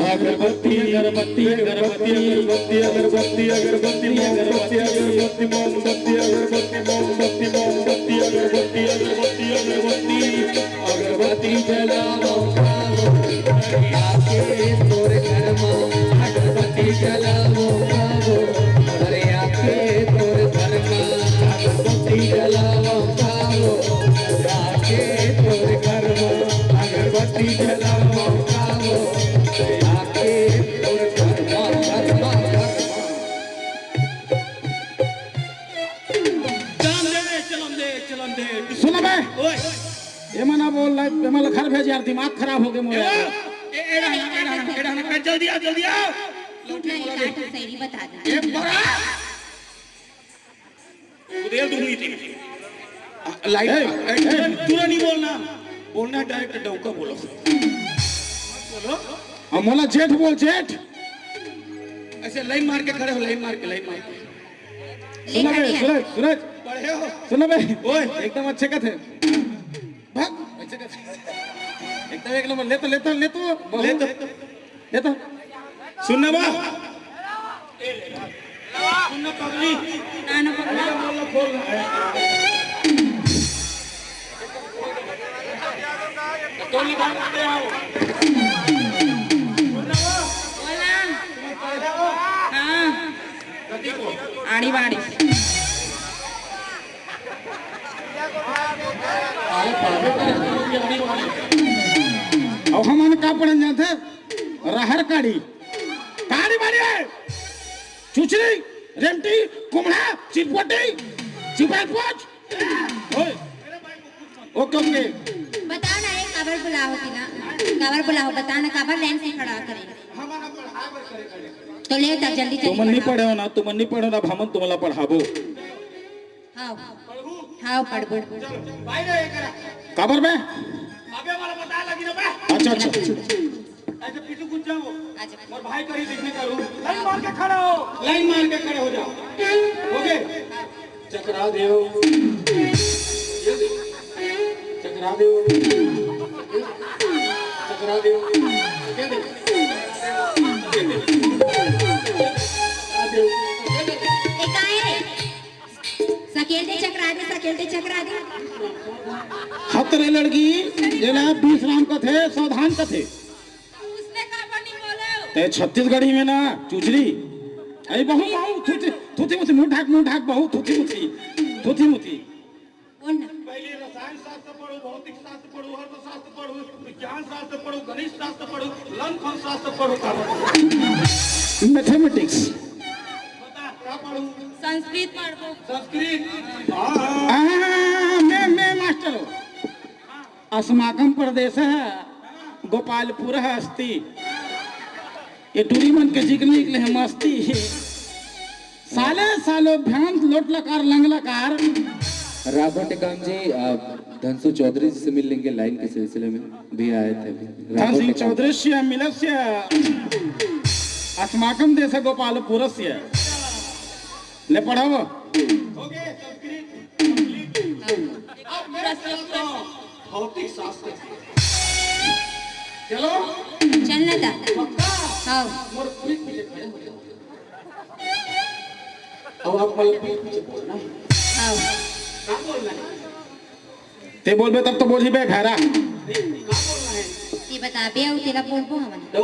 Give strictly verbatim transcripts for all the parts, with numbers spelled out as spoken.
अगरबत्ती, अगरबत्ती, अगरबत्ती, अगरबत्ती, अगरबत्ती, अगरबत्ती, अगरबत्ती, अगरबत्ती, मोमबत्ती, अगरबत्ती, मोमबत्ती, मोमबत्ती, अगरबत्ती, अगरबत्ती, अगरबत्ती, अगरबत्ती जलावो, खावो, अरे आके तोर घर मा, अगरबत्ती जलावो, खावो, अरे आके तोर घर मा, अगरबत्ती जलावो, खावो, अरे आके तोर घर मा, अगरबत्ती जलावो, खावो, अरे आके तोर घर मा, घर मा, घर मा। चलन दे, चलन दे, चलन दे। सुन बे। ओए। ये मना बोल रहा है, ये मना घर भेज यार, दिमाग खराब हो गया मोर ए, यार। ए, ए, एड़ा ना, एड़ा ना, एड़ा ना, ए, जल्दी आ, जल्दी आ। लौटे नहीं, बोला दे। लाइट सही बता दे। ए, बड़ा। उधर दूंगी थी। आ, लाइट, ए, ए, ए। तुरंत, तुरंत नहीं बोलना। बोलना direct डौका बोलो। बोलो। अब मोला जेठ बोल, जेठ। ऐसे लाइन मार के खड़े हो, लाइन मार के, लाइन मार के। सुन बे, सूरज, सूरज। पढ़े हो? सुन बे। ओए। एकदम अच्छे कथे। भाग, अच्छे कथे। एकदम एक नंबर। ले तो, ले तो, ले तो। ले तो। ले तो। सुन ना बा। सुन ना पगली। ना, ना पगली। बोल, बोल। बोला। हाँ। आड़ी बाड़ी। अउ हमन का पढ़न जाथे? रहर काड़ी। काड़ी बाड़ी है। चुचरी, रेमटी, कुम्हड़ा, चिरपोटी, चिपरपोच। ओए। OK, OK। बताओ ना, ये काबर बुलाओ थी ना? काबर बुलाओ, बता ना, काबर लाइन से खड़ा करे? तो ले, ता जल्दी, जल्दी तुमन नहीं पढ़ाओ। पढ़े हो ना, तुमन नहीं पढ़े हो ना, अब हमन तुमला पढ़ाबो। हाँ, हाँ, पढ़बो। काबर बे? अबे वाला बता लगी ना बे। अच्छा, अच्छा। ऐसे पीछे घुस जाओ। अच्छा। मोर भाई करी देखने का रूम। लाइन मार के खड़ा हो। लाइन मार के खड़े हो जाओ। OK। चकरा देव। चकरा देव। चकरा देव। चकरा देव। ए, काय रे? सकेल दे चकरा दे, सकेल दे चकरा दे। हत रे लड़की, जेला विश्राम कथे, सावधान कथे। उसने का बनी बोले? ते छत्तीसगढ़ी में ना, चुचरी। अरे बहू, बहू, थूथी, थूथी मुथी, मुंह ढाक, मुंह ढाक, बहू, थूथी मुथी, थूथी मुथी। बोल ना। पहले रसायन शास्त्र पढ़ो, भौतिक शास्त्र पढ़ो, अर्थशास्त्र पढ़ो, विज्ञान शास्त्र पढ़ो, गणित शास्त्र पढ़ो, लंदफंद शास्त्र पढ़ो, का पढ़ो? Mathematics। बता, का पढ़ो? संस्कृत पढ़ो। संस्कृत। हाँ। आ, मैं, मैं मास्टर हूँ। अस्माकं प्रदेशः गोपालपुरः अस्ति। ये टूरी मन के जिक्र निकले हैं मस्ती। साले सालो भ्यांत लोट लकार लंग लकार। राघव टेकाम जी, आप धनसु चौधरी जी से मिल लेंगे, लाइन के सिलसिले में भी आए थे अभी। धन राघव सिंह टेकाम। चौधरी से मिलस्य अस्माकं देश गोपालपुरस्य। ले पढ़ाओ। भौतिक शास्त्र। चलो। चल ना दा। पक्का? हाँ। मोर पीठ पीछे खड़े हो जाओ। अब आप मतलब पीठ पीछे बोलना है। हाँ। क्या बोलना है? ते बोलबे तब तो बोलही बे भैरा। नहीं, क्या बोलना है? ये बता बे, अउ तेला बोलबो हमन। दो।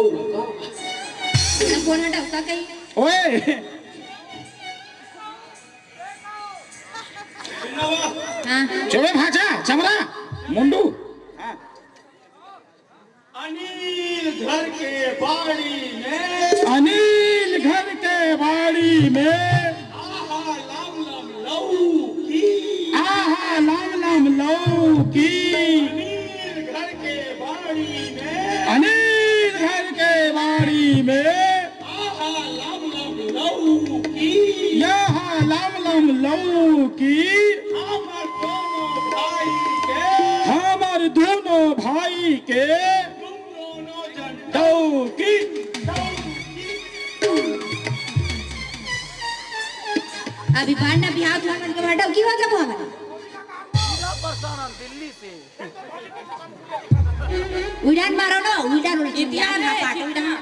तेला बोलना डौका कहीं। ओए। हाँ। चुप बे भांचा, चमरा, मुंडू। हाँ। अनिल घर के बाड़ी में। अनिल घर के बाड़ी में। आहा लाम लाम लौकी। आहा लाम लाम लौकी। अनिल घर के बाड़ी में। अनिल घर के बाड़ी में। आहा लाम लाम लौकी। आहा लाम लाम लौकी। हमर दोनों भाई के। हमर दोनों भाई के। तुम दोनों जन डौकी। डौकी। अभी बाढ़ ना बिहाव तुमन के बाढ़ डौकी हो जाबो हमन। पूरा परेशान हम दिल्ली से। उड़ान मारो ना, उड़ान, उड़ान, इतिहास उड़ान, है, पाट, उड़ान।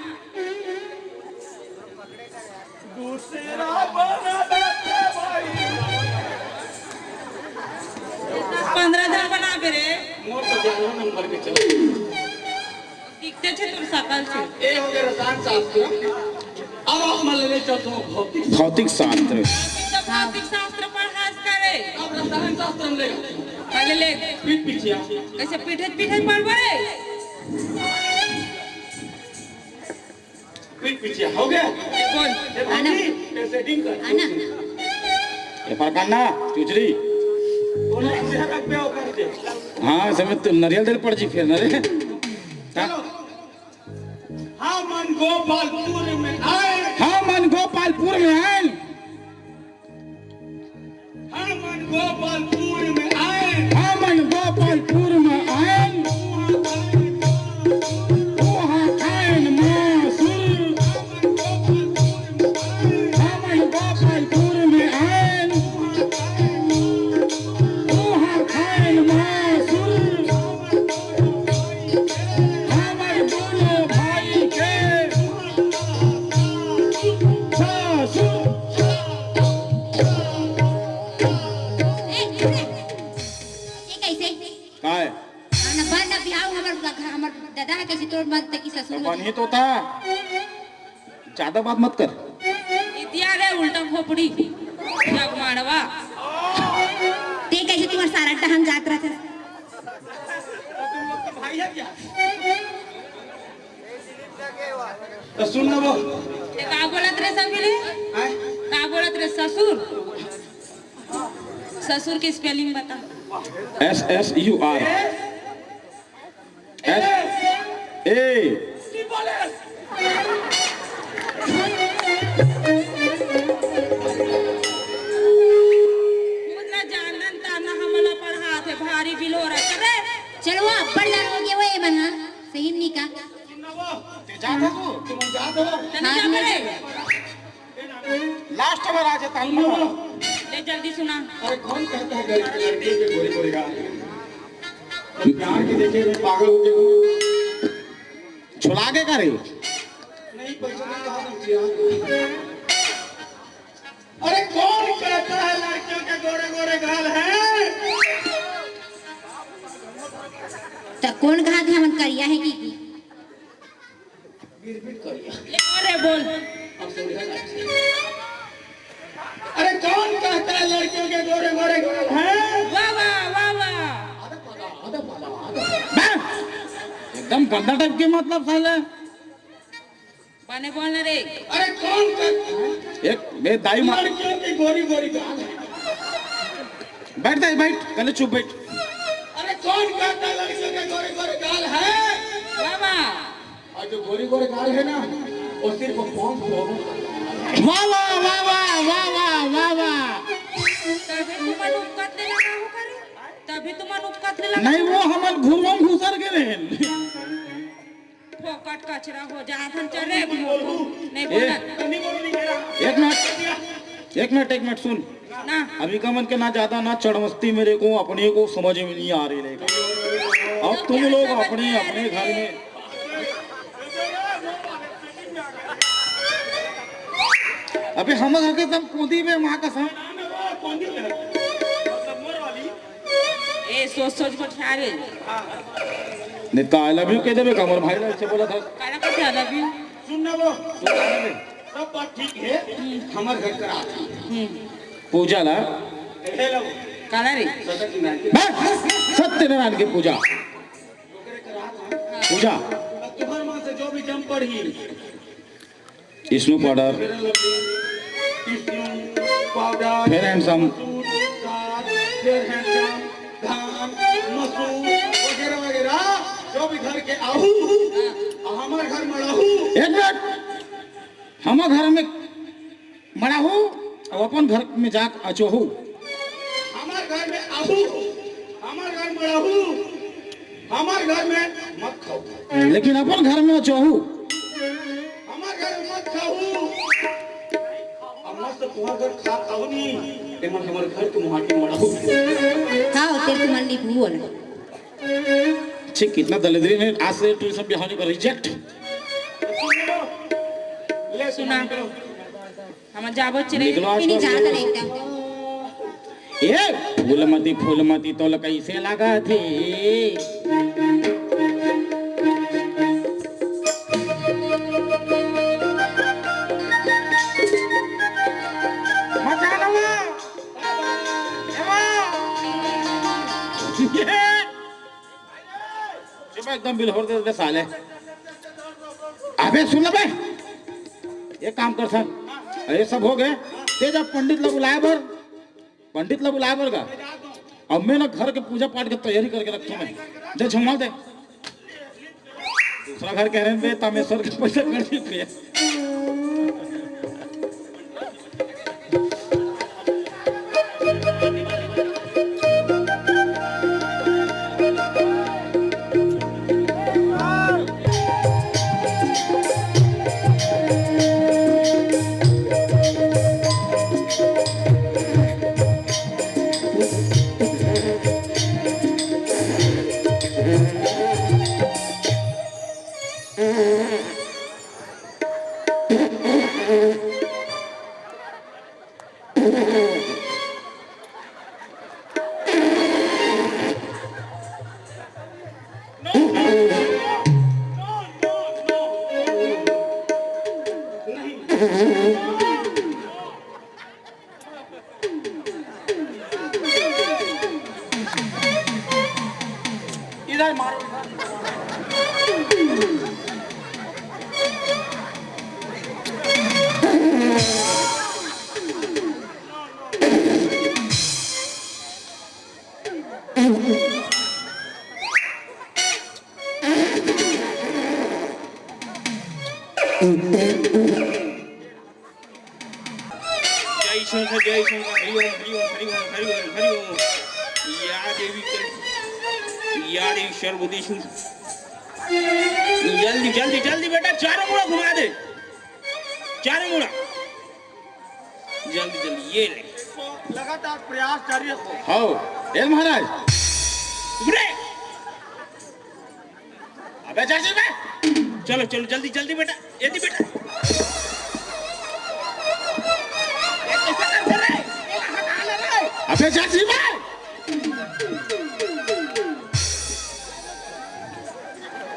पंद्रह झन बनाबे रे। मोर तो ग्यारह नंबर के चल। दिखते छे तोर सकल से। ए हो गए रसायन शास्त्र। अब आप मन ले चलते हो भौतिक। भौतिक शास्त्र। तो भौतिक शास्त्र पढ़ास करे। अब रसायन शास्त्र हम ले। पहले ले। पीठ पीछे। ऐसे पीठे पीठे पढ़बे रे। पीठ पीछे हो गया। बोल। ये आना। बाकी ये सेटिंग कर। आना। ये पर करना, चुचरी। बोलो, इसे रख पे होकर दे। हाँ, समय तो नरियल दे पड़ जी फिर ना रे। हाँ। चलो। हमन गोपालपुर में आए। हमन गोपालपुर में आए। हमन गोपालपुर में आए। हमन गोपालपुर में आए। उहाँ खाएन मासुर। हमन गोपालपुर में आए। उहाँ खाएन मासुर। हमर दोनों भाई के सासुर। ए, ए, ए कैसे? काय? ना बन ना बिहाव, हमर, हमर दादा है कैसे तोर मत की ससुर तो हो बन ही जाए। तो था। ज्यादा बात मत कर। इतिया रे उल्टा खोपड़ी, जगमाड़वा। ते कैसे तुम्हार सारा टहन जात रहते? भाई है क्या? तो सुन ना वो। ते का बोलत रे सभी रे? आय? का बोलत रे ससुर? ससुर के स्पेलिंग बता। S S U R। S A। खुद ला जानन ताना हमला पढ़ात हे, भारी बिलोरा करे। चलो, वो अब्बड़ जान हो गया वो ये मन, हाँ। सही में नहीं का। ते जात हो तू? तुम जात हो? तने हाँ, जा मैं मेरे। लास्ट में राज है तालमा। ले जल्दी सुना। अरे कौन कहता है गरीब लड़की के गोरी गोरी गाल? प्यार के देखे मैं पागल हो गया हूँ। छुला के करे। नहीं, पैसा नहीं कहा था मुझे यार। अरे कौन कहता है लड़कियों के गोरे गोरे गाल हैं? तो कौन कहा था हम करिया है की, की? गिरगिट करिया। ले, अरे बोल। अब समझा ना। अरे कौन कहता है लड़कियों के गोरे गोरे गाल हैं? वाह, वाह, वाह, वाह। आधा पाला, आधा पाला, आधा पाला। बे! एकदम गंदा टाइप के मतलब साले। बने बोल ना रे। अरे कौन कहता है एक, बे दाई माँ। लड़कियों की गोरी गोरी गाल है? बैठ दे, बैठ, पहले चुप बैठ। अरे कौन कहता है लड़कियों के गोरे गोरे गाल है? वाह, वाह। और जो गोरी गोरे गाल है ना, वो सिर्फ पॉन्स को होगा। वाह, वाह, वाह। तभी तुमन उपकत ले लगा हो करे? तभी तुमन उपकत ले लगा नहीं, हो वो करे? हमन घुरवा में घुसर के रहे। फोकट कचरा हो जात हन, चल रे, नहीं ए, बोलना। एक मिनट, एक मिनट, एक मिनट, सुन। ना। अभी का मन के ना ज्यादा ना चढ़मस्ती मेरे को अपने को समझ में नहीं आ रही रहेगा। अब तुम लोग अपने, अपने घर में। अबे हम घर के सब कूदी में माँ कसम। ए, सोच सोच बतिया रे। नहीं तो I love you कह देबे का, हमर भाई ला ऐसे बोला था। काला कथे I love you? सुन ना वो, सब बात ठीक है, हमार घर करा था। हम्म। पूजा ला। हे लो। काला रे। सतत नारायण के बस! सत्यनारायण की पूजा। ओकरे करा था। पूजा। अब तुम्हार माँ से जो भी जम पड़ी, Vishnu powder, fair lovely, Vishnu powder, fair handsome. Suit, साथ, फेयर हैंडसम, धान, मसूर वगैरह वगैरह, जो भी घर के आहू, आ हमार घर में रहू। एक मिनट, हमार घर में मड़ाहू, अउ अपन घर में जाक अचोहू। हमार घर में आहू, हमार घर में रहू, हमार घर में मत खाओ। लेकिन अपन घर में अचोहू। हमार घर में मत खाओ। अब मस्त तुम्हार घर खा खाओ नहीं, लेकिन हमार घर के मुहाटी मड़ाहू। खाओ, तेरे को मन नहीं भूल। ठीक, कितना दलिद्री ने आज से ट्यूशन बिहार का रिजेक्ट। ले सुना। हमन जाबो चिरई। निकलो आज। नहीं जात नहीं एकदम। ए फूलमती, फूलमती तोला कइसे लागत हे? मजा नवा। चुप एकदम बिलहोर दे दे साले। अबे सुन ले बे, एक काम कर सन, ये सब हो गए, ते जा पंडित ला बुलाए बर, पंडित ला बुलाए बर गा। अब मैं ना घर के पूजा पाठ के तैयारी करके रखथों मैं, जा झुमवा दे। दूसरा घर कह रहे हैं बे, तामेश्वर के पैसा कट चुके हैं। इधर मारो। जय शंकर, जय शंकर, हरि ओम, हरि ओम, हरि ओम, हरि ओम, हरि ओम। या देवी कर, या देवी सर्वदेशु। जल्दी, जल्दी, जल्दी बेटा, चारों मुड़ा घुमा दे, चारों मुड़ा। जल्दी, जल्दी, ये ले। लगातार प्रयास जारी रखो। हाँ, ए महाराज। उरे! अबे जर्सी बे। चलो, चलो, जल्दी, जल्दी बेटा, जल्दी बेटा। ये कैसे करते रे? अबे जर्सी बे।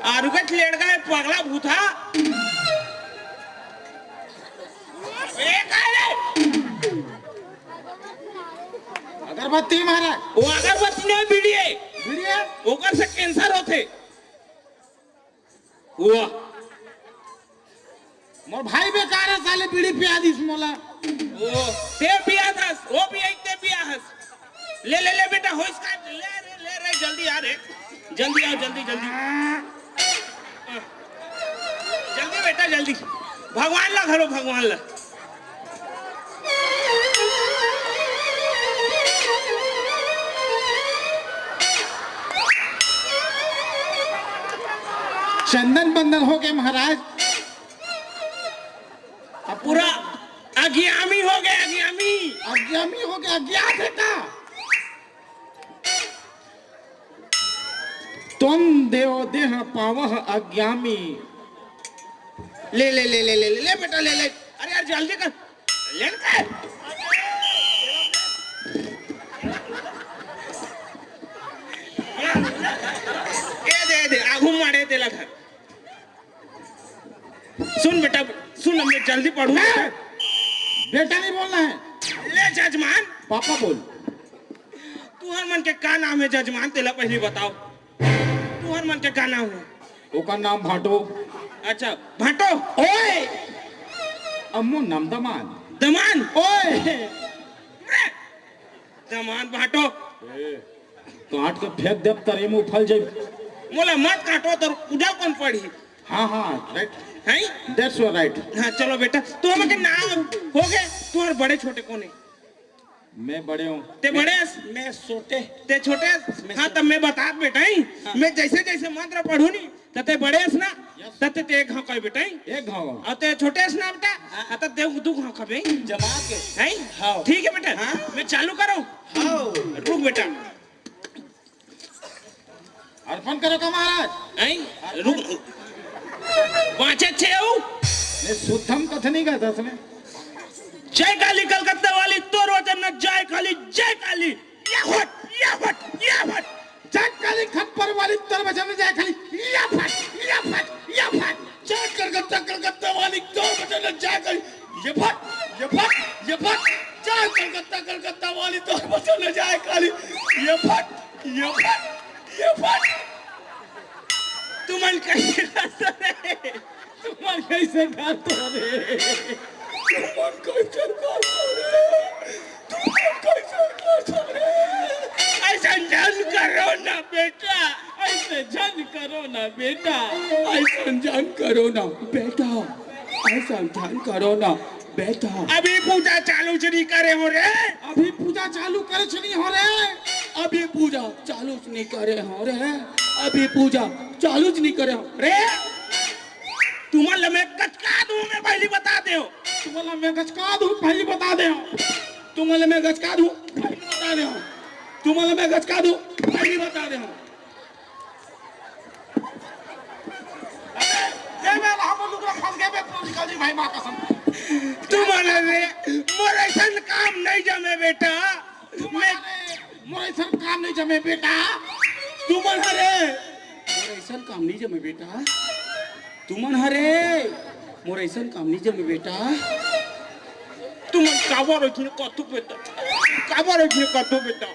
आरू का लेड़गा है, पगला भूथा। ए, काय रे? अगरबत्ती महाराज। वो अगरबत्ती नहीं, बीड़ी है। बीड़ी है? ओकर से कैंसर होथे। हुआ। मोर भाई बेकार है, साले बीड़ी पिया दिस मोला। ओ, ते पिया था, वो पिया, ते पिया हस। ले, ले, ले बेटा, होइस का, ले रे, ले रे, जल्दी आ रे, जल्दी आओ, जल्दी, जल्दी, जल्दी बेटा, जल्दी। भगवान ला घलो, भगवान ला। चंदन बंदन हो गए महाराज। अब पूरा अज्ञामी हो गए, अज्ञामी। अज्ञामी हो गए, अज्ञात है का? त्वं देव देह पावह अज्ञामी। ले, ले, ले, ले, ले, ले, ले बेटा, ले, ले। अरे यार, जल्दी कर। ले ले। ए दे, ए दे, आगू मारे तेला धर। सुन बेटा, सुन, मैं जल्दी पढ़ूं। ए, बेटा नहीं बोलना है। ले जजमान। पापा बोल। तुहर मन के का नाम है जजमान, तेला पहली बताओ। तुहर मन के का नाम है? ओकर नाम भाटो। अच्छा, भाटो। ओए! अम्मो नाम दमान। दमान? ओए! दमान भाटो। ए, काट के फेंक देब, तरी में उफल जाई। मोला मत काटो, तो उधर कौन पढ़ी? हाँ, हाँ, right। हैं? That's your right। हाँ, चलो बेटा, तो हमन के नाम हो गए, तुहर बड़े छोटे कोन हे? मैं बड़े हूँ। ते बड़े हस? मैं छोटे। ते छोटे हस? मैं हाँ, छोटे। तब मैं बतात बेटा ही। हाँ। मैं जैसे जैसे मंत्र पढ़ूं नी, त ते बड़े हस ना, yes। त ते, ते एक घाव खाबे बेटा ही। एक घाव। अउ ते छोटे हस ना बेटा, हाँ। त ते दू घाव खाबे। जमा के। हैं? हाँ। ठीक है बेटा, हाँ। मैं चालू करूँ? हाँ। रुक बेटा। अर्पण करो का महाराज? हैं? रुक। बाँचे छे हो? नहीं, शुद्धम कथनी का दस में। जय काली कलकत्ता वाली, तोर वचन न जाय खाली। जय काली, या फट, या फट, या फट। जय काली खप्पर वाली, तोर वचन न जाय खाली। या फट, या फट, या फट। जय कलकत्ता, कलकत्ता वाली, तोर वचन न जाय खाली। ये फट, ये फट, ये फट। जय कलकत्ता, कलकत्ता वाली, तोर वचन न जाय खाली। ये फट, ये फट, ये फट। तुमन कइसे करथो रे? तुमन कइसे करथो रे? तुमन कइसे करथो रे? तुमन कइसे करथो रे? अइसन झन करो ना बेटा, अइसे झन करो ना बेटा। अइसन झन करो ना बेटा, अइसन झन करो ना बेटा। अभी पूजा चालू च नइ करे हों रे। अभी पूजा चालू करे च नइ हों रे। अभी पूजा चालू च नइ करे हों रे। अभी पूजा चालू च नइ करे हों रे। तुमन ल मैं गचका दूं, मैं पहिली बता देंव। तुमन ल मैं गचका दूं, पहिली बता देंव। तुमन ल मैं गचका दूं, पहिली बता देंव। तुमन ल मैं गचका दूं, पहिली बता देंव। अबे, ये मेर हमर लुगरा फंस गे बे, पूरा निकल जी भाई, माँ कसम। तुमन रे, मोर अइसन काम नइ जमे बेटा। तुमन रे, मोर अइसन काम नइ जमे बेटा। तुमन रे, मोर अइसन काम नइ जमे बेटा। तुमन ह रे, मोर अइसन काम नइ जमे बेटा। तुमन काबर अइसने करथो बेटा? काबर अइसने करथो बेटा?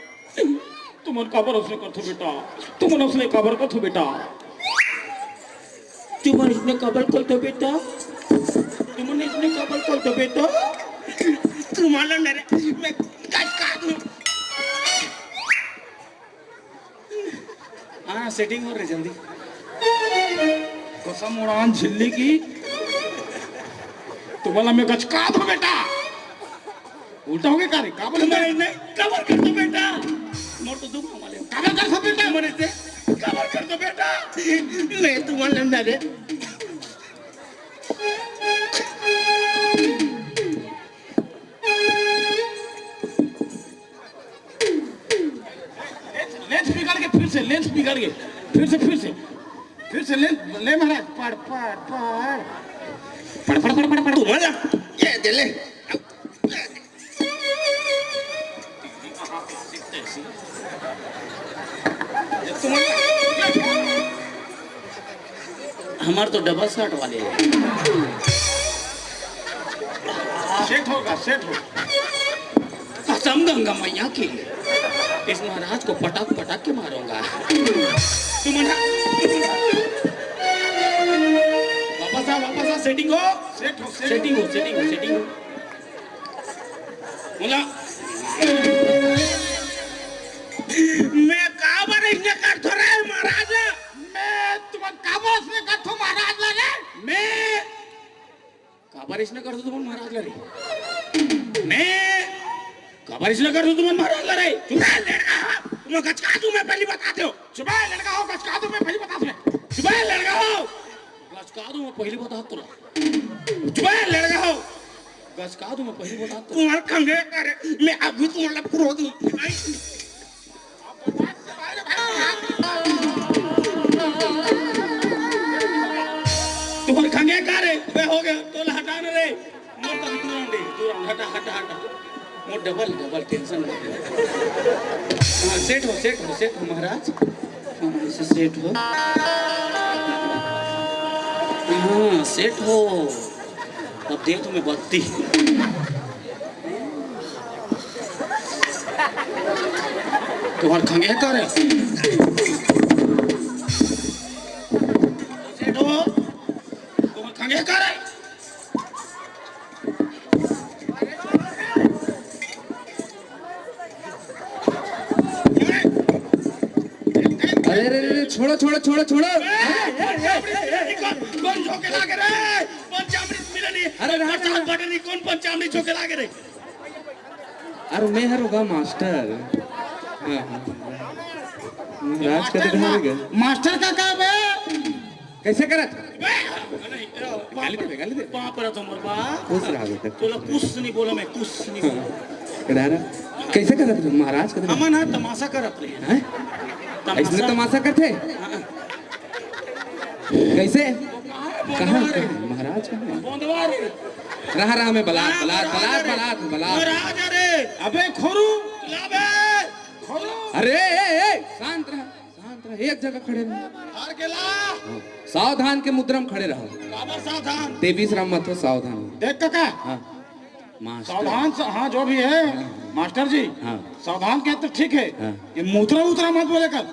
तुमन काबर अइसने करथो बेटा? तुमन अइसने काबर करथो बेटा? तुमन अइसने काबर करथो बेटा? तुमन अइसने काबर करथो बेटा? तुमन ल मेरे, मैं गचका दूं। हाँ, सेटिंग हो रे जल्दी। कसम उड़ान झिल्ली की। तुमन ल मैं गचका दूं बेटा। उल्टा हो गे का रे? काबर तुमन ल मैं काबर करथो बेटा? मोर तो दुख माले। काबर करथो बेटा? तुमन से काबर करथो बेटा? मैं तुमन ल मेरे लेंथ, लेंथ बिगड़ गे, फिर से लेंथ बिगड़ गे, फिर से, फिर से, फिर से लेंथ ले महाराज, पड़, पड़, पड़, पड़, पड़, पड़, पड़, ये दे ले। हमार तो डबल शॉट वाले हैं। सेट होगा, सेट होगा। कसम गंगा मैया की, इस महाराज को पटक पटक के मारूंगा। तुम ना, वापस आ, वापस आ, सेटिंग हो, सेट हो, सेट हो। सेटिंग हो, सेटिंग हो, सेटिंग हो। बोला, मैं काबर अइसने करथो रे महाराज? मैं तुमन काबर अइसने करथो महाराज ला रे? मैं काबर अइसने करथो तुमन महाराज ला रे? मैं काबर अइसने करथो तुमन महाराज ला रे? चुप रह, लड़का हो। तुमन गचका दूं मैं, पहिली बता देंव। चुप रह, लड़का हो, गचका दूं मैं, पहिली बता देंव। चुप रह, लड़का हो। गचका दूं मैं, पहिली बता देंव। चुप रह, लड़का हो। गचका दूं मैं, पहिली बता देंव। तुमन खंगे करे, मैं अभी तुमन ला पुरो दूं। तुमन खंगे का रे? बे हो गे, तोला हटा ना रे। मोर तो दूर दे, दूर हटा, हटा, हटा। मोर डबल, डबल टेंशन मत ले। हाँ, सेट हो, सेट हो, सेट हो महाराज। हाँ, ऐसे सेट हो। हाँ, सेट हो। अब दे तुम्हें बत्ती। तुम्हार खंगे का रे? सेठ हो, तुम्हार खंगे का रे? अरे, अरे, अरे, छोड़ो, छोड़ो, छोड़ो, छोड़ो। ए, ए, ए, ए, ए, ए, कौन, कौन झोंके लागे रे? पंचामृत मिले नहीं। अरे, रहा, रहा। बटनी कौन पंचामृत झोंके लागे रे? अरे, मैं हर होगा मास्टर। हाँ, हाँ, हाँ। महाराज का तो घर है। मास्टर का काम है। कैसे करत? गाली दे, गाली दे। बाप रे, तुम बा। खुश रहा बेटा। तोला कुछ नहीं बोला मैं, कुछ नहीं बोला। हाँ। कह रहा, कैसे करत रहे महाराज? कह रहा। हमन ह तमाशा करत रहे। हैं? तमाशा। इसने तमाशा करते? हाँ। कैसे? कहाँ, कहाँ रे? कहाँ? महाराज कहाँ है? बोंदवा रे। रहा रहा मैं बलात बलात बलात बलात बलात। अरे अबे खोरू, अबे खोरू। अरे ए, ए, शांत रहा, शांत रहा, एक जगह खड़े रहा। हार के ला। हाँ, सावधान के मुद्रा में खड़े रहो। काबर सावधान? देवी श्रम मत हो, सावधान। देख काका। हाँ। मास्टर। सावधान सा, हाँ, जो भी है, हाँ। मास्टर जी, हाँ। सावधान के तो ठीक है। हाँ। ये मुद्रा उतरा मत बोले कर।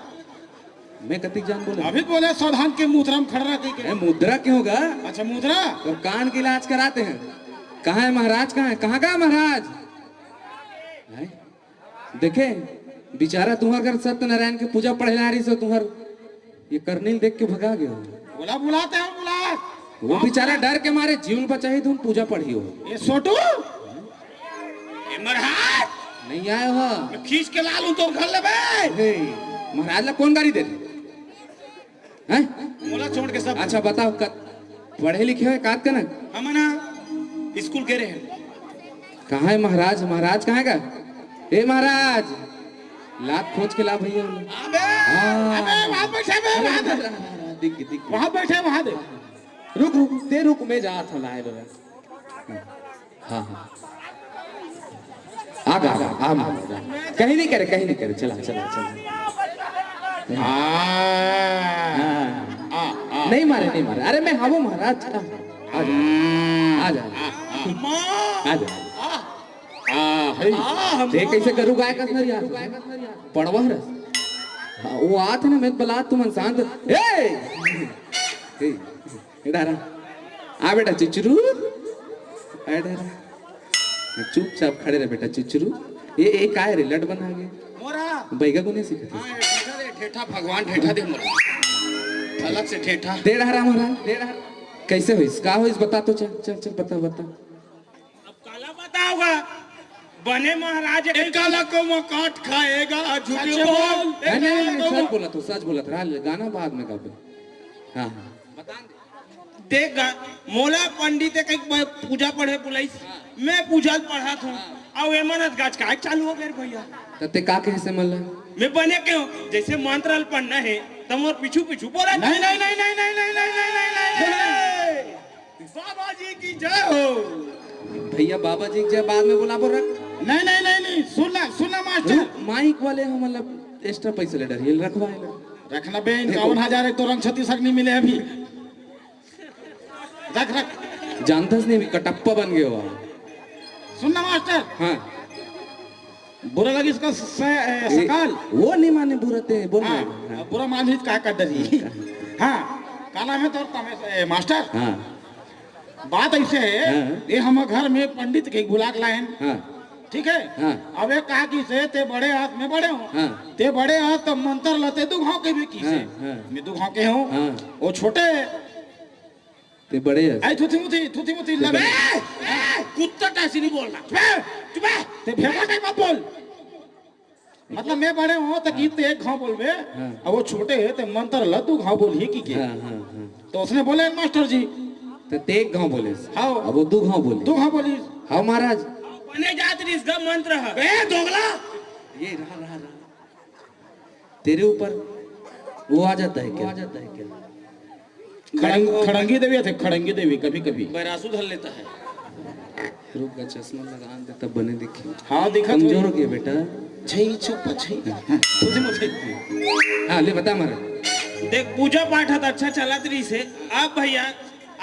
मैं कतिक जान बोले? अभी बोले सावधान के मुद्रा में खड़ा रहते के। ए, मुद्रा क्यों होगा? अच्छा, मुद्रा। तो कान के इलाज कराते हैं। कहाँ है महाराज, कहाँ है, कहाँ गया महाराज? हैं? देखे, बेचारा तुम्हार घर सत्यनारायण के पूजा पढ़े ला रही सो तुम्हार ये करनील देख के भगा गया। बोला, बुलाते हैं, बुला। वो बेचारा डर के मारे जीवन बचाई, तुम पूजा पढ़ी हो। ये सोटू, ये महाराज नहीं आए हो। मैं खींच के ला लूं तो घर ले बे। हे, महाराज ला कौन गाड़ी दे रहे? हैं? मोला छोड़ के सब। अच्छा बताओ, कत पढ़े लिखे हो, कात कनक? हम ना स्कूल के रहे। कहाँ है महाराज? महाराज कहाँ का? ए महाराज, लात खोज के ला भैया। अबे, हाँ। अबे, वहाँ बैठे बे, अरे, वहाँ दे। अरे, अरे, अरे, दिख गई, दिख गई। वहाँ बैठे, वहाँ दे। रुक, रुक, ते रुक, मैं जात हूँ, लाए लो। हाँ, हाँ। आ गा, आ गा, आ गा। कहीं नहीं करे, कहीं नहीं करे, चला, चला, चला। हाँ। हाँ। आ, आ। नहीं मारे, नहीं मारे। अरे मैं हवो महाराज, चला। आ जा, आ जा, आ जा। आ, है। आ, हम देख कैसे गरु गाय कस नरिया। पड़वा रस। हाँ, वो आत है ना, मैं बला तुमन शांत। ए! ए, ए डारा। आ बेटा चुचरू। आ डारा। चुपचाप खड़े रह बेटा चुचरू। ये, ये काय रे, लट बना गए? मोरा। बैगा को नहीं सीखते। हाँ, ये ठेठा दे, ठेठा, भगवान ठेठा दे मोरा। अलग से ठेठा। दे डारा मोरा, दे डारा। कैसे होइस? का होइस? बता तो, चल, चल, चल, बता, बता। अब काला बताओगा, बने महाराज एक काला को मकाट खाएगा, झूठे अच्छा बोल। बोल। नहीं, नहीं, नहीं, सच बोला तो, सच बोला था। हाँ, गाना बाद में गाबे। हाँ, हाँ। बता दे। देख गा, मोला पंडित एक, एक ब-, पूजा पढ़े बुलाइस, मैं पूजा पढ़त हूँ, अउ एमन ह गाछ काय चालू हो गए रे भैया। त ते का कहे से मन ला? मैं बने के हूँ, जैसे मंत्र ल पढ़ना है, त मोर पीछू पीछू बोला। नहीं, नहीं, नहीं। बाबा जी की जय हो। भैया बाबा जी की जय बाद में बोला, बोल रख। नहीं, नहीं, नहीं, नहीं, सुन ना, सुन ना मास्टर। रुक, माइक वाले हम मतलब एक्स्ट्रा पैसे ले डरिए, रखवाए ले। रखना बे, देखो। इक्यावन हजार एक तो रंग छत्तीसक नहीं मिले अभी। रख, रख। जानता नहीं, अभी कटप्पा बन गए हो आप। सुन ना मास्टर। हाँ। बुरा लगी इसका स-, ए, सकाल। वो नहीं माने बुरा ते, बोल हाँ, ना। हाँ। बुरा मान ही का कर डरी। हाँ। हाँ, काला में तो तमे-, ए, मास्टर। हाँ। बात ऐसे है, हाँ। ये हम घर में पंडित के बुला के लाए हैं। हाँ। ठीक है? हाँ। अब एक कहा कि से ते बड़े हाथ में बड़े हो। हाँ। ते बड़े हाथ तो मंत्र लते दू घाव के भी की से। हाँ, हाँ। मैं दू घाव के हूँ। हाँ। वो छोटे है। ते बड़े है। आई थुथी मुथी, थुथी मुथी ते लबे। बड़े। ए, ए, कुत्ता टाइसी नहीं बोलना। चुप है, चुप है। ते भेमा टाइम मत बोल। मतलब मैं बड़े हूँ तो गीत ते एक घाव बोलबे, हाँ। अब वो छोटे है तो मंत्र ल दू घाव बोल ही की के। हाँ, हाँ, हाँ। तो उसने बोले मास्टर जी। तो ते एक घाव बोले। हाँ। अब वो दू घाव बोले। दू घाव बोली। हाँ महाराज। बने जात रही इसका मंत्र है। ए दोगला। ये रहा, रहा, रहा। तेरे ऊपर वो आ जाता है क्या? वो आ जाता है क्या? खड़ंग-, खड़ंगी देवी आथे, खड़ंगी देवी कभी कभी। बैरासू धर लेता है। रुक जा, चश्मा लगा दे तब बने दिखे। हाँ, दिखत कमजोर होई। हो गया बेटा। छई चुप छई। तुझे मुझे। हाँ, ले बता मारा। देख, पूजा पाठ ह त अच्छा चलत रहिस हे। अब भैया,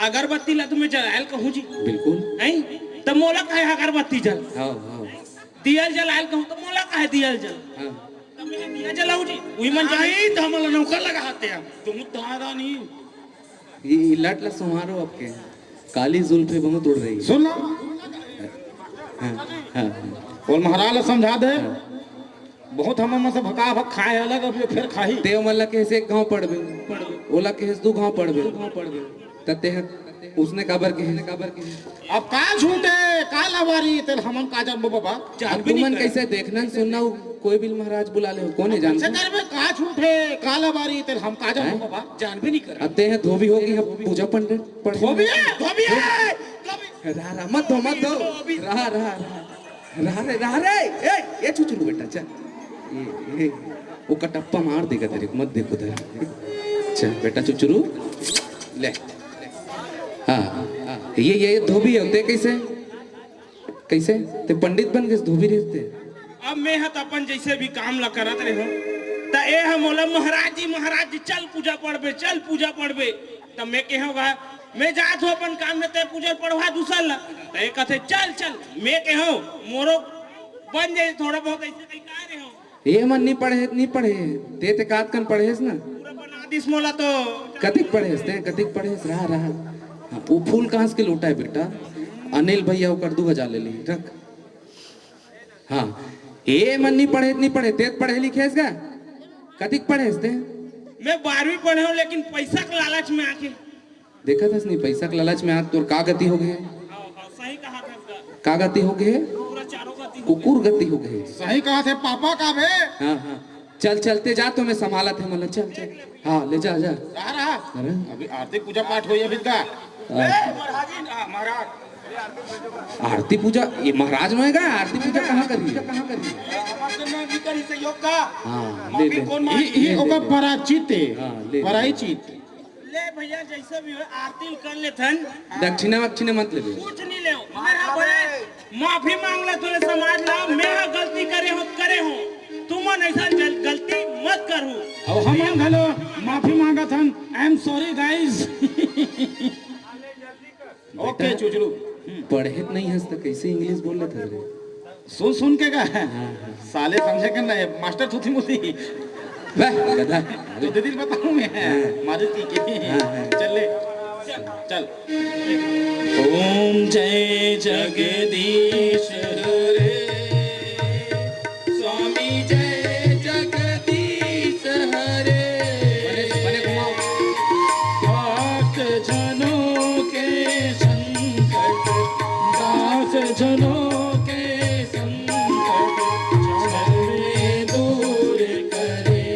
अगरबत्ती ला तुम्हें जलायल कहूँ जी। बिल्कुल। नहीं? त मोला कहे अगरबत्ती जल। हाँ, हाँ। दियल जलायल कहूँ त मोला कहे दियल जल। हाँ। त मैं दिया जलाऊ जी। उही मन जाई त हमला नौकर लगा हाथे हम। तुम दादा नहीं। ये, ये लट ला संभारो आपके। काली जुल्फे बहुत उड़ रही है। सुन लो। हाँ, हाँ, हाँ। बोल महाराज ला समझा दे। हाँ। बहुत हमर मन से भका भक खाए अलग, अब ये फेर खाही। ते ओमन ला कहेस एक घाव पड़बे, ओला कहेस दू घाव पड़बे, त ते ह उसने काबर कहे? अब का झूठ हे, का लबारी, तेल हमन का जानबो बाबा? अब तुमन कैसे देखना सुनना, कोई भी महाराज बुला ले, कोने जानबो? करबे का झूठ हे, का लबारी, तेल हम का जानबो बाबा? जानबे नहीं कर। अब ते ह धोबी होगी, अब पूजा पंडित पढ़ धोबी हे, धोबी हे, धोबी। रहा, रहा, मत धो, मत धो। रहा, रहा, रहा। रहा रे, रहा रे। ए, ए, चुचुरू बेटा, चल। ये, ये, वो कटप्पा मार देगा तेरे को, मत देखो तेरे। चल, बेटा चुचुरू, ले। हाँ, हाँ। ये ये धोबी हे, ते कइसे, कइसे ते पंडित बन गेस धोबी रहिस ते? अब मैं ह त अपन जइसे भी काम ला करत रेहेंव, त ए ह मोला महाराज जी, महाराज जी, चल पूजा पढ़बे, चल पूजा पढ़बे। त मैं केहेंव गा, मैं जात हंव अपन काम में, ते पूजा पढ़वा दूसर ला। त ए कथे, चल चल। मैं केहेंव, मोरो बन जाही थोड़ा बहुत, अइसे कहि का रेहेंव। ए मन नी पढ़े, नी पढ़े। ते, ते कातकन पढ़ेस ना? पूरा बना दिस मोला तो। कतिक पढ़ेस ते? कतिक पढ़ेस? रहा, रहा। हाँ, वो फूल कहाँ से लोटा है बेटा? अनिल भैया ओकर दू हजार ले ली, रख। हाँ, ए मन नी पढ़े, नी पढ़े। ते पढ़े लिखेस गा? कतिक पढ़ेस ते? मैं बारहवीं पढ़े हंव, लेकिन पैसा के लालच में आके। देखत हस नी, पैसा के लालच में आज तोर का गति हो गे? हाँ, हाँ, सही कहा था इसका। का गति हो गे? पूरा चारों गति हो कुकुर गति हो गे। सही कहा थे पापा का बे। हाँ, हाँ। चल, चलते जा, तो मैं संभालत हंव, मतलब, चल, चल। हाँ, ले जा, जा। जा रहा। अरे। अभी आरती पूजा पाठ होही अभी का। हाँ। ए, महाराज जी, आ, महाराज। आरती पूजा, ये महाराज में गा, आरती पूजा कहाँ करी? कहाँ करी? हमारे से नहीं करी सहयोग का। हाँ, ले, ले। कौन ये, ये ले, ओकर ले। पराचित है। हाँ, ले, ले। पराई चीत। ले भैया, जइसे भी हो, आरती कर लेथन। दक्षिणा वक्षिणा मत लेबे। कुछ नहीं ले। मैं हा भले माफी मांग ले तोरे समाज ला, मैं हा गलती करे हंव, करे हंव। तुमन अइसन गल-, गलती मत करहू। अब हमन घलो माफी मांगत हन। I am sorry guys। OK चुचरू। पढ़े त नहीं हस त कइसे English बोल लेथस रे? सुन सुन के का? हाँ, हाँ। साले समझे के ना, ये मास्टर थूथी मुथी। बे, गधा। तो दीदी बताऊं मैं। हाँ। मारे ती के। हाँ, हाँ। चल ले। चल। ओम जय जगदीश हरे। स्वामी जय जगदीश हरे। बने, बने घुमाओ। भक्त जनों के संकट, दास जनों के संकट, क्षण में दूर करे।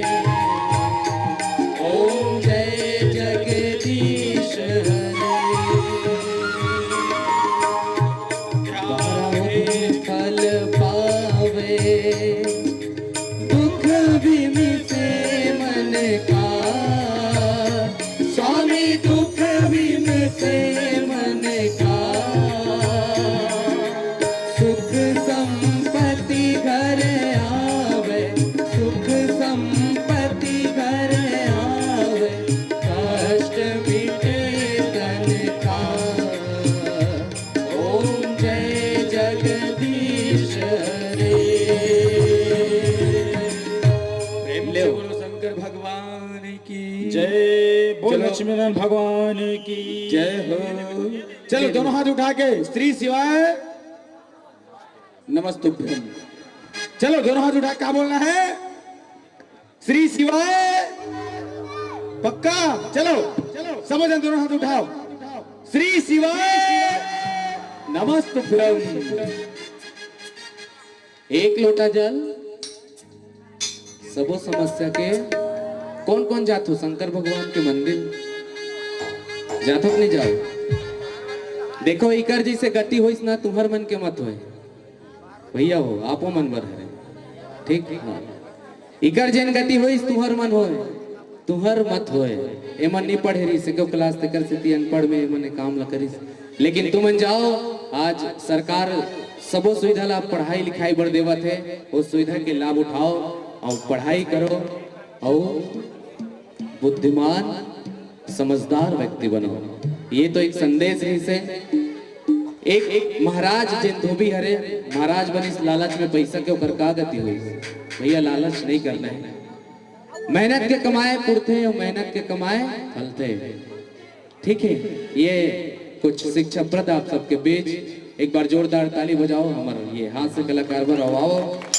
ओम जय जगदीश हरे। पावे फल पावे, दुख भी मिटे मन का। स्वामी दुख भी मिटे मन का। सुख संपत्ति घर आवे, सुख संपत्ति घर आवे, कष्ट मिटे तन का। ओम जय जगदीश हरे। प्रेम से बोलो शंकर भगवान की जय। बोल चलो। लक्ष्मीनारायण भगवान की जय हो। चलो, दोनों हाथ उठा के श्री शिवाय नमस्तुभ्यम। चलो, दोनों हाथ उठा के का बोलना है? श्री शिवाय। पक्का? चलो, सब झन दोनों हाथ उठाओ। श्री शिवाय नमस्तुभ्यम। एक लोटा जल, सबो समस्या के। कौन कौन जाथो शंकर भगवान के मंदिर? जाथो कि नहीं जाओ? देखो, इकर जइसे गति होइस ना, तुम्हर मन के मत होय। भैया हो, आपो मन बर हरे। ठीक? हाँ। इकर जेन गति होइस, तुंहर मन होय, तुंहर मत होय। एमन नी पढ़े रहिस, एको क्लास, तेकर सेती अनपढ़ में एमन ए काम ल करिस। लेकिन तुमन जाओ, आज सरकार सबो सुविधा ला पढ़ाई लिखाई बर देवत हे, वो सुविधा के लाभ उठाओ अउ पढ़ाई करो अउ बुद्धिमान, समझदार व्यक्ति बनो। ये तो एक संदेश रहिस हे। एक, एक महाराज जेन धोबी हरे, महाराज बनिस लालच में पैसा के, ओकर का गति होइस? भैया, लालच नहीं करना है। मेहनत के कमाए पुरथे अउ मेहनत के कमाए फलथे। ठीक है, ये कुछ शिक्षाप्रद आप सबके बीच। एक बार जोरदार ताली बजाओ हमर ये हास्य कलाकार बर। आओ, आओ।